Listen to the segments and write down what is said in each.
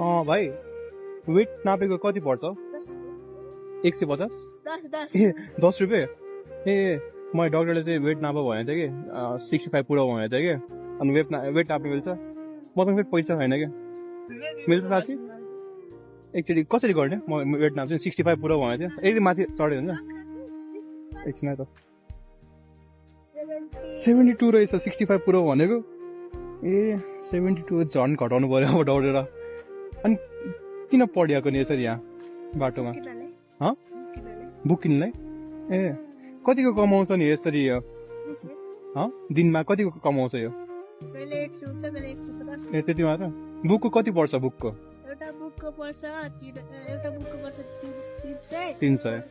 भाइ वेट नापेको कति पर्छ 150 ए 10 रुपियाँ ए मैले डक्टरले चाहिँ वेट नाप भनेको थियो कि 65 पुरा भनेको थियो कि अनि वेट नाप्नु मिल्छ मसँग फेरि पैसा छैन क्या मिल्छ साँच्ची एकचोटि कसरी गर्ने म वेट नाप्छु 65 पुरा भनेको थियो एकदम माथि चढ्यो हुन्छ एकछिन त 72 रहेछ 65 पुरा भनेको ए 72 झन् घटाउनु पर्यो अब दौडेर अनि किन पढिएको नि यसरी यहाँ बाटोमा बुक किन्नलाई ए कतिको कमाउँछ नि यसरी दिनमा कतिको कमाउँछ यो ए त्यति मात्र बुकको कति पर्छ बुकको एउटा बुकको पर्छ 300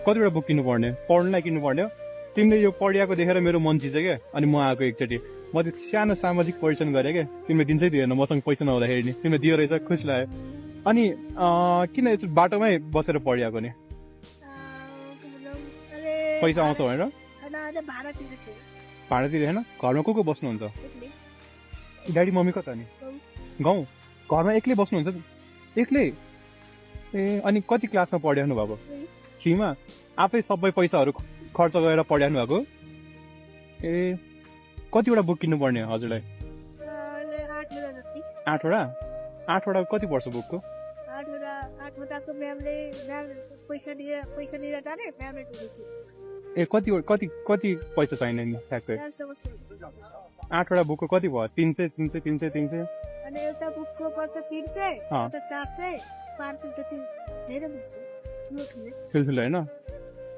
कतिवटा बुक किन्नु पर्ने पढ्नलाई किन्नु पर्ने हो तिमीले यो पढिएको देखेर मेरो मन चिन्छ क्या अनि म आएको एकचोटि म त सानो सामाजिक परिश्रम गरेँ क्या तिमीले दिन्छै दिएन मसँग पैसा नहुँदाखेरि नि तिमीले दियो रहेछ खुसी लाग्यो अनि किन यसो बाटोमै बसेर पढिएको नि पैसा आउँछ भनेर भाडातिर होइन घरमा को बस्नुहुन्छ ड्याडी मम्मी कता नि गाउँ घरमा एक्लै बस्नुहुन्छ एक्लै ए अनि कति क्लासमा पढाउनु भएको 3 मा आफै सबै पैसाहरू खर्च गरेर पढाउनु भएको ए कतिवटा बुक किन्नु पर्ने हजुरलाई 8वटा कति पर्छ बुकको 8वटाको म्यामले पैसा लिएर जाने म्यामले दिन्छ ए कति पैसा चाहिने नि ठ्याक्कै 8वटा बुकको कति भयो 300 अनि एउटा बुकको पर्छ 300 एउटा 400 500 जति धेरै हुन्छ ठुलो हैन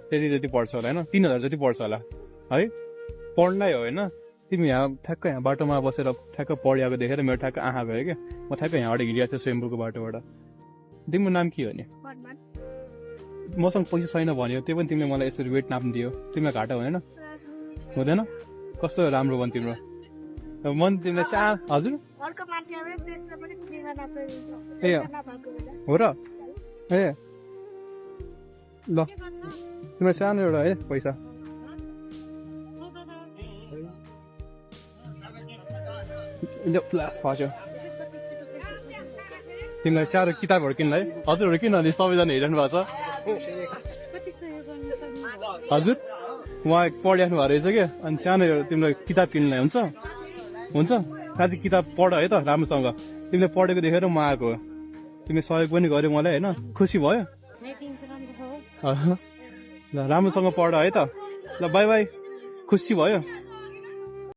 त्यति पर्छ होला हैन 3000 जति पर्छ होला है पढ्नलाई हो हैन तिमी यहाँ ठ्याक्क यहाँ बाटोमा बसेर ठ्याक्क पढिएको देखेर मेरो ठ्याक्क आँखा गयो क्या म ठ्याक्क यहाँबाट हिँडिरहेको छु स्वेम्बुको बाटोबाट तिम्रो नाम के हो नि मसँग पैसा छैन भन्यो त्यो पनि तिमीले मलाई यसरी वेट नाप्नु दियो तिमीलाई घाटा हुँदैन कस्तो राम्रो भयो तिम्रो मन तिमीले हजुर ए हो र ए ल तिमीलाई सानो एउटा है पैसा फ्ल्यास फाच्यो तिमीलाई साह्रो किताबहरू किन्नलाई हजुरहरू किन अनि सबैजना हेरिरहनु भएको छ हजुर उहाँ पढिराख्नु भएको रहेछ क्या अनि सानो तिमीलाई किताब किन्नलाई हुन्छ साँच्ची किताब पढ है त राम्रोसँग तिमीले पढेको देखेर म आएको हो तिमीले सहयोग पनि गर्यो मलाई होइन खुसी भयो ल राम्रोसँग पढ है त ल बाई बाई खुसी भयो